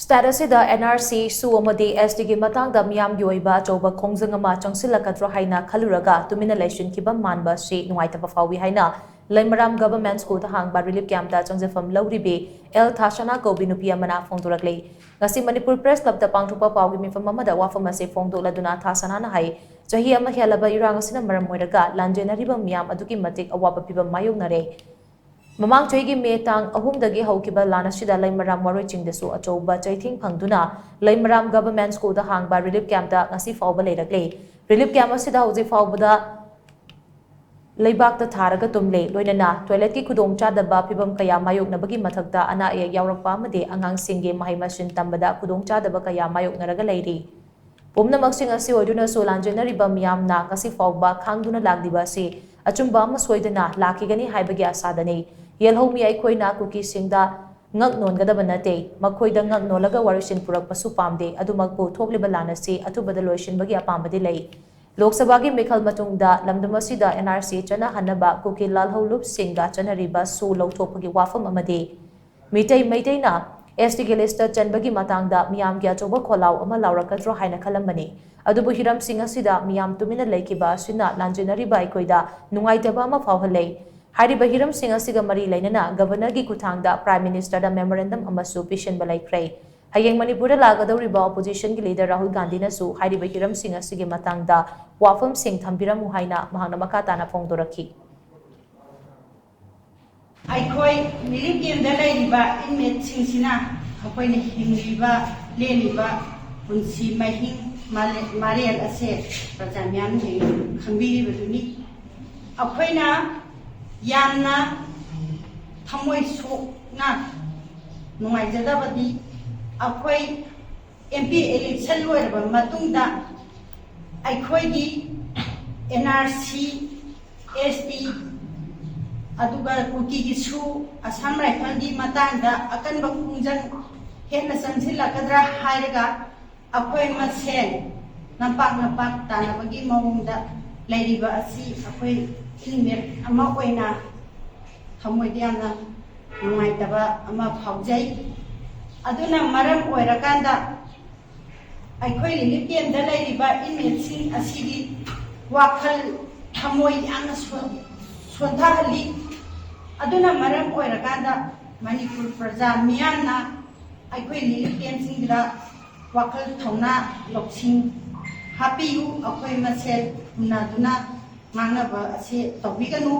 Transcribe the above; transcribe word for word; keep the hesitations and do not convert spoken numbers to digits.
State ꯑꯁꯤꯗ N R C, ꯁꯨ ꯑꯃꯗꯤ S T ꯒꯤ ꯃꯇꯥꯡꯗ ꯃꯤꯌꯥꯝꯒꯤ ꯑꯣꯏꯕ ꯑꯆꯧꯕ ꯈꯣꯡꯖꯪ ꯑꯃ ꯆꯪꯁꯤꯜꯂꯛꯀꯗ꯭ꯔꯣ ꯍꯥꯏꯅ ꯈꯜꯂꯨꯔꯒ ꯇꯨꯃꯤꯟꯅ ꯂꯩꯁꯤꯟꯈꯤꯕ ꯃꯥꯟꯕ ꯑꯁꯤ ꯅꯨꯡꯉꯥꯏꯇꯕ ꯐꯥꯎꯏ ꯍꯥꯏꯅ ꯂꯩꯃꯔꯥꯝ Government School ꯗ ꯍꯥꯡꯕ relief camp ꯇ ꯆꯪꯖꯐꯝ ꯂꯧꯔꯤꯕꯤ ꯑꯦꯜ ꯊꯥꯁꯅꯥ ꯀꯧꯕꯤ ꯅꯨꯄꯤ ꯑꯃꯅ ꯐꯣꯡꯗꯣꯔꯛꯂꯤ꯫ ꯉꯁꯤ ꯃꯅꯤꯄꯨꯔ Press Club ꯇ ꯄꯥꯡꯊꯣꯛꯄ ꯄꯥꯎꯒꯤ ꯃꯤꯐꯝ ꯑꯃꯗ ꯋꯥꯐꯝ ꯑꯁꯤ ꯐꯣꯡꯗꯣꯛꯂꯗꯨꯅ ꯊꯥꯁꯅꯥꯅ ꯍꯥꯏ, ꯆꯍꯤ ꯑꯃ ꯍꯦꯜꯂꯕ ꯏꯔꯥꯡ ꯑꯁꯤꯅ ꯃꯔꯝ ꯑꯣꯏꯔꯒ ꯂꯥꯟꯖꯦꯟꯅꯔꯤꯕ ꯃꯤꯌꯥꯝ ꯑꯗꯨꯛꯀꯤ ꯃꯇꯤꯛ ꯑꯋꯥꯕ ꯐꯤꯚꯝ ꯃꯥꯌꯣꯛꯅꯔꯦ꯫ ꯃꯃꯥꯡ ꯆꯍꯤꯒꯤ ꯃꯦ ꯇꯥꯡ ꯑꯍꯨꯝꯗꯒꯤ ꯍꯧꯈꯤꯕ ꯂꯥꯟ ꯑꯁꯤꯗ ꯂꯩꯃꯔꯥꯝ ꯋꯥꯔꯣꯏ ꯆꯤꯡꯗꯁꯨ ꯑꯆꯧꯕ ꯆꯩꯊꯦꯡ ꯐꯪꯗꯨꯅ ꯂꯩꯃꯔꯥꯝ Government School ꯗ ꯍꯥꯡꯕ relief camp ꯇ ꯉꯁꯤ ꯐꯥꯎꯕ ꯂꯩꯔꯛꯂꯦ꯫ Relief camp ꯑꯁꯤꯗ ꯍꯧꯖꯤꯛ ꯐꯥꯎꯕꯗ ꯂꯩꯕꯥꯛꯇ ꯊꯥꯔꯒ ꯇꯨꯝꯂꯦ꯫ ꯂꯣꯏꯅꯅ toilet ꯀꯤ ꯈꯨꯗꯣꯡꯆꯥꯗꯕ ꯐꯤꯚꯝ ꯀꯌꯥ ꯃꯥꯌꯣꯛꯅꯕꯒꯤ ꯃꯊꯛꯇ ꯑꯅꯥ ꯑꯌꯦꯛ ꯌꯥꯎꯔꯛꯄ ꯑꯃꯗꯤ ꯑꯉꯥꯡꯁꯤꯡꯒꯤ ꯃꯍꯩ ꯃꯁꯤꯡ ꯇꯝꯕꯗ ꯈꯨꯗꯣꯡꯆꯥꯗꯕ ꯀꯌꯥ ꯃꯥꯌꯣꯛꯅꯔꯒ ꯂꯩꯔꯤ꯫ ꯄꯨꯝꯅꯃꯛꯁꯤꯡ ꯑꯁꯤ ꯑꯣꯏꯗꯨꯅꯁꯨ ꯂꯥꯟꯖꯦꯟꯅꯔꯤꯕ ꯃꯤꯌꯥꯝꯅ ꯉꯁꯤ ꯐꯥꯎꯕ ꯈꯥꯡꯗꯨꯅ ꯂꯥꯛꯂꯤꯕ ꯑꯁꯤ ꯑꯆꯨꯝꯕ ꯑꯃ ꯁꯣꯏꯗꯅ ꯂꯥꯛꯈꯤꯒꯅꯤ ꯍꯥꯏꯕꯒꯤ ꯑꯁꯥꯗꯅꯤ꯫ ꯌꯦꯜꯍꯧꯃꯤ ꯑꯩꯈꯣꯏꯅ ꯀꯨꯀꯤꯁꯤꯡꯗ ꯉꯛ ꯅꯣꯟꯒꯗꯕ ꯅꯠꯇꯦ꯫ ꯃꯈꯣꯏꯗ ꯉꯛ ꯅꯣꯜꯂꯒ ꯋꯥꯔꯤꯁꯤꯟ ꯄꯨꯔꯛꯄꯁꯨ ꯄꯥꯝꯗꯦ꯫ ꯑꯗꯨꯃꯛꯄꯨ ꯊꯣꯛꯂꯤꯕ ꯂꯥꯟ ꯑꯁꯤ ꯑꯊꯨꯕꯗ ꯂꯣꯏꯁꯤꯟꯕꯒꯤ ꯑꯄꯥꯝꯕꯗꯤ ꯂꯩ꯫ ꯂꯣꯛ ꯁꯚꯥꯒꯤ ꯃꯤꯈꯜ ꯃꯇꯨꯡꯗ ꯂꯝꯗꯝ ꯑꯁꯤꯗ N R C ꯆꯠꯅꯍꯟꯅꯕ ꯀꯨꯀꯤ ꯂꯥꯜꯍꯧ ꯂꯨꯞꯁꯤꯡꯗ ꯆꯠꯅꯔꯤꯕ ꯁꯨ ꯂꯧꯊꯣꯛꯄꯒꯤ ꯋꯥꯐꯝ ꯑꯃꯗꯤ ꯃꯤꯇꯩ ꯃꯩꯇꯩꯅ S T ꯒꯤ list ꯇ ꯆꯟꯕꯒꯤ ꯃꯇꯥꯡꯗ ꯃꯤꯌꯥꯝꯒꯤ ꯑꯆꯧꯕ ꯈꯣꯜꯂꯥꯎ ꯑꯃ ꯂꯥꯎꯔꯛꯀꯗ꯭ꯔꯣ ꯍꯥꯏꯅ ꯈꯜꯂꯝꯕꯅꯤ꯫ ꯑꯗꯨꯕꯨ ꯍꯤꯔꯝꯁꯤꯡ ꯑꯁꯤꯗ ꯃꯤꯌꯥꯝ ꯇꯨꯃꯤꯟꯅ ꯂꯩꯈꯤꯕ ꯑꯁꯤꯅ ꯂꯥꯟꯖꯦꯟꯅꯔꯤꯕ ꯑꯩꯈꯣꯏꯗ ꯅꯨꯡꯉꯥꯏꯇꯕ ꯑꯃ ꯐꯥꯎꯍꯜꯂꯦ꯫ ꯍꯥꯏꯔꯤꯕ ꯍꯤꯔꯝꯁꯤꯡ ꯑꯁꯤꯒ ꯃꯔꯤ ꯂꯩꯅꯅ Governor ꯒꯤ ꯈꯨꯠꯊꯥꯡꯗ Prime Minister ꯗ memorandum ꯑꯃꯁꯨ ꯄꯤꯁꯤꯟꯕ ꯂꯩꯈ꯭ꯔꯦ꯫ ꯍꯌꯦꯡ ꯃꯅꯤꯄꯨꯔꯗ ꯂꯥꯛꯀꯗꯧꯔꯤꯕ opposition ꯒꯤ leader ꯔꯥꯍꯨꯜ ꯒꯥꯟꯙꯤꯅꯁꯨ ꯍꯥꯏꯔꯤꯕ ꯍꯤꯔꯝꯁꯤꯡ ꯑꯁꯤꯒꯤ ꯃꯇꯥꯡꯗ ꯋꯥꯐꯝꯁꯤꯡ ꯊꯝꯕꯤꯔꯝꯃꯨ ꯍꯥꯏꯅ ꯃꯍꯥꯛꯅ ꯃꯈꯥ ꯇꯥꯅ ꯐꯣꯡꯗꯣꯔꯛꯈꯤ꯫ ꯑꯩꯈꯣꯏ relief camp ꯇ ꯂꯩꯔꯤꯕ inmate ꯁꯤꯡꯁꯤꯅ ꯑꯩꯈꯣꯏꯅ ꯍꯤꯡꯂꯤꯕ, ꯂꯦꯜꯂꯤꯕ ꯄꯨꯟꯁꯤ ꯃꯍꯤꯡ, ꯃꯥꯂꯦ-, ꯃꯥꯔꯦꯜ ꯑꯁꯦ ꯄ꯭ꯔꯖꯥ ꯃꯤꯌꯥꯝꯅ ꯍꯦꯟꯅ ꯈꯪꯕꯤꯔꯤꯕꯗꯨꯅꯤ꯫ ꯑꯩꯈꯣꯏꯅ ꯌꯥꯝꯅ ꯊꯃꯣꯏ ꯁꯣꯛꯅ ꯅꯨꯡꯉꯥꯏꯖꯗꯕꯗꯤ, ꯑꯩꯈꯣꯏ M P election ꯂꯣꯏꯔꯕ ꯃꯇꯨꯡꯗ ꯑꯩꯈꯣꯏꯒꯤ N R C, S T, ꯑꯗꯨꯒ ꯀꯨꯀꯤꯒꯤ ꯁꯨ, Assam Rifle ꯒꯤ ꯃꯇꯥꯡꯗ ꯑꯀꯟꯕ ꯈꯣꯡꯖꯪ ꯍꯦꯟꯅ ꯆꯪꯁꯤꯜꯂꯛꯀꯗ꯭ꯔꯥ ꯍꯥꯏꯔꯒ ꯑꯩꯈꯣꯏ ꯃꯁꯦꯟ ꯅꯝꯄꯥꯛ ꯅꯝꯄꯥꯛ ꯇꯥꯟꯅꯕꯒꯤ ꯃꯑꯣꯡꯗ ꯂꯩꯔꯤꯕ ꯑꯁꯤ ꯑꯩꯈꯣꯏ inmate ꯑꯃ ꯑꯣꯏꯅ ꯊꯃꯣꯏꯗ ꯌꯥꯝꯅ ꯅꯨꯡꯉꯥꯏꯇꯕ ꯑꯃ ꯐꯥꯎꯖꯩ꯫ ꯑꯗꯨꯅ ꯃꯔꯝ ꯑꯣꯏꯔꯀꯥꯟꯗ ꯑꯩꯈꯣꯏ ꯔꯤꯂꯤꯐ ꯀꯦꯝꯗ ꯂꯩꯔꯤꯕ ꯏꯟꯃꯦꯠꯁꯤꯡ ꯑꯁꯤꯒꯤ ꯋꯥꯈꯜ ꯊꯃꯣꯏ ꯌꯥꯝꯅ ꯁꯣꯟ- ꯁꯣꯟꯊꯍꯜꯂꯤ꯫ ꯑꯗꯨꯅ ꯃꯔꯝ ꯑꯣꯏꯔꯀꯥꯟꯗ ꯃꯅꯤꯄꯨꯔ ꯄ꯭ꯔꯖꯥ ꯃꯤꯌꯥꯝꯅ ꯑꯩꯈꯣꯏ ꯔꯤꯂꯤꯐ ꯀꯦꯝꯁꯤꯡꯁꯤꯗ ꯋꯥꯈꯜ ꯊꯧꯅꯥ ꯂꯧꯁꯤꯡ ꯍꯥꯞꯄꯤꯌꯨ꯫ ꯑꯩꯈꯣꯏ ꯃꯁꯦꯜ ꯍꯨꯟꯅꯗꯨꯅ ꯉꯥꯡꯅꯕ ꯑꯁꯤ ꯇꯧꯕꯤꯒꯅꯨ꯫